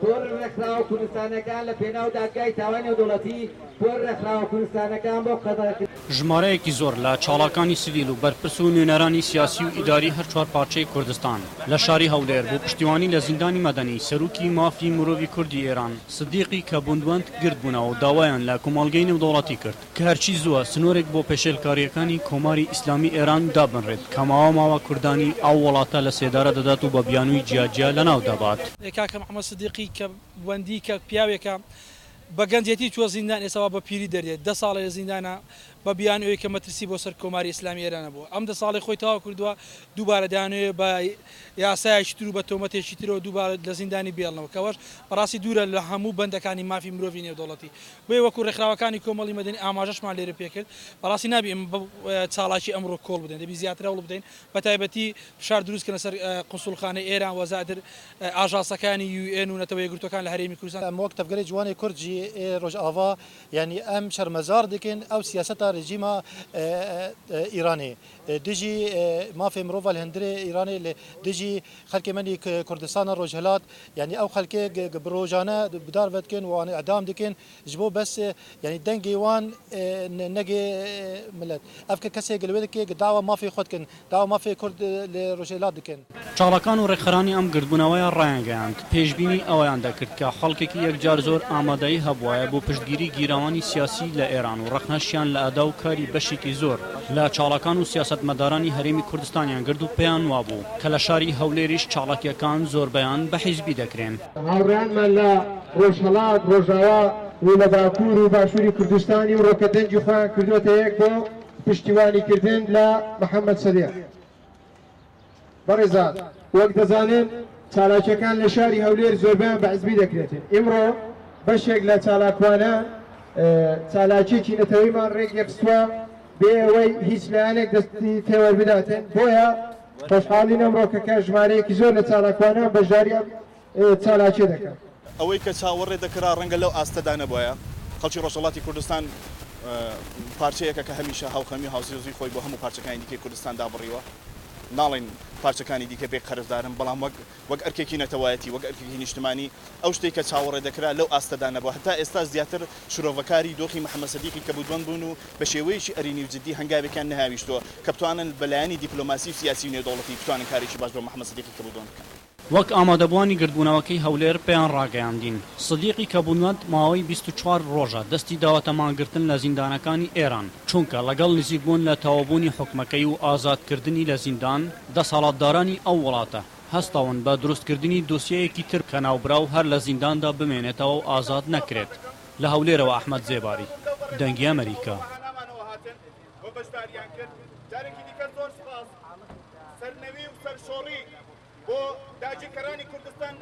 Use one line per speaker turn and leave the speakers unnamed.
کۆڕی ڕێکخراوە کوردستانیەکان لە پێناو دادگای تاوانی نێودەوڵەتی، کۆڕی ڕێکخراوە کوردستانەکان بۆ قەدەغەکردنی.
ژمارەیەکی زۆر لە چالاکانی سڤیل و بەرپرس و نوێنەرانی سیاسی و ئیداری هەر چوار پارچەی کوردستان لە شاری هەولێر بۆ پشتیوانی لە زیندانی مەدەنی سەرۆکی مافی مرۆڤی کوردی ئێران سدیقی کەبوندوەند گردبوونەوە و داوایان لە کۆمەڵگەی نێودەوڵەتی کرد کە هەرچی زووە سنوورێک بۆ پێشێلکارییەکانی کۆماری ئیسلامی ئێران دابنرێت کە ماوە ماوە کوردانی ئەو وڵاتە لە سێدارە دەدات و بە بیانووی جیاجیا لەناو دەبات.
کاکە محەمەد سدیقی کەبوندی کە پیاوێکە بە گەنجێتی چووە زیندان ئێستا وا بە پیری دەردێت دە ساڵە لە زیندانە بە بیانووی ئەوەی کە مەترسی بۆ سەر کۆماری ئیسلامی ئێران هەبووە ئەم دە ساڵەی خۆی تەواو کردووە دووبارە دەیانەوێت بە یاسایەکی تر و بە تۆمەتێکی ترەوە دووبارە لە زیندانی بێڵنەوە کە ئەوەش بەڕاستی دوورە لە هەموو بەندەکانی مافی مرۆڤی نێودەوڵەتی بۆیە وەکو ڕێکخراوەکانی کۆمەڵی مەدەنی ئاماژەشمان لێرە پێکرد بەڕاستی نابی ئێمە بە چاڵاکی ئەمڕۆ کۆڵ بدەین دەبی زیاتر هەوڵ بدەین بەتایبەتی فشار دروست کەنە سەر قونسوڵخانەی ئێران و زیاتر ئاژانسەکانی یو ئێن و نەتەوە یەکگرتووەکان لە هەرێمی کوردستان.
ئەم وەک تەڤگەری جوانێ کورد ژی ئێ ڕۆژئاڤا یانی ئەم شەرمەزار دکن ئەو سیاسەتا رژیما ئیرانێ دژی مافێ مرۆڤا li هندرê ئیرانێ li دژی خەلکێ me yê Kurdistana Rojhilat yanî ew xelkê bi rojane bi dar ve dikin wan îdam dikin ji bo bes yanî dengê wan negê milet. Ev kesê li wê dike dawa mafê xwe dikin dawa mafê Kurd li Rojhilat dikin.
چالاکان و ڕێکخەرانی ئەم گردبوونەوەیە ڕایانگەیاند، پێشبینی ئەوەیان دەکرد کە خەڵکێکی یەکجار زۆر ئامادەیی هەبوایە بۆ پشتگیری گیراوانی سیاسی لە ئێران و ڕەخنەشیان لە ئەدا و کاری بەشێکی زۆر لە چالاکان و سیاسەتمەدارانی هەرێمی کوردستانیان گرت و پێیان وابوو کە لە شاری هەولێریش چالاکییەکان زۆربەیان بە حیزبی دەکرێن.
هاوڕێیانمان لە ڕۆژهەڵات، ڕۆژاوا و لە باکوور و باشووری کوردستان ئیمڕۆ کە دەنگی خۆیان کردووەتە یەک بۆ پشتیوانیکردن لە محەممەد سەدیق. بەڕێزان وەک دەزانن چالاکیەکان لە شاری هەولێر زۆربەیان بە حزبی دەکرێتن، ئیمڕۆ بەشێک لە چالاکوانان چالاکیەکی نەتەوەیمان ڕێکخستووە بێ ئەوەی هیچ لایەنێک دەستی تێوەربداتن، بۆیە خۆشحاڵین ئەمڕۆ کە ژمارەیەکی زۆر لە چالاکوانان بەشداری ئەم چالاکیە دەکەن.
ئەوەی کە چاوەڕێ دەکرا ڕەنگە لەو ئاستەدا نەبوایە، خەڵکی ڕۆژهەڵاتی کوردستان پارچەیەکە کە هەمیشە هاوخەمی و هاوسۆزی خۆی بۆ هەموو پارچەکانی دیکەی کوردستان دابڕیوە، ناڵێین پارچەکانی دیکە بێ قەرزدارن، بەڵام وەک وەک ئەرکێکی نەتەوایەتی، وەک ئەرکێکی نیشتمانی ئەو شتەی کە چاوەڕێ دەکرا لەو ئاستەدا نەبوو. هەتا ئێستاش زیاتر شرۆڤەکاری دۆخی محەمەد سدیقی کەبوودوەند بوون و بە شێوەیەکی ئەرێنی و جددی هەنگاوێکیان نەهاویشتووە کە بتوانن بە لایەنی دیپلۆماسی و سیاسی و نێودەوڵەتی بتوانن کارێکی باش بۆ محەمەد سدیقی کەبوودوەند بکەن.
وەک ئامادەبووانی گردبوونەوەکەی هەولێر پێیان ڕاگەیاندین، سدیقی کەبوونوەند ماوەی 24 ڕۆژە دەستی داوەتە مانگرتن لە زیندانەکانی ئێران، چونکە لەگەڵ نزیکبوون لە تەواوبوونی حوکمەکەی و ئازادکردنی لە زیندان، دەسەڵاتدارانی ئەو وڵاتە هەستاون بە دروستکردنی دۆسیەیەکی تر کە ناوبراو هەر لە زینداندا بمێنێتەوە و ئازاد نەکرێت. لە هەولێرەوە ئەحمەد زێباری، دەنگی ئەمەریکا.
بۆ داگیرکەرانی کوردستان لە.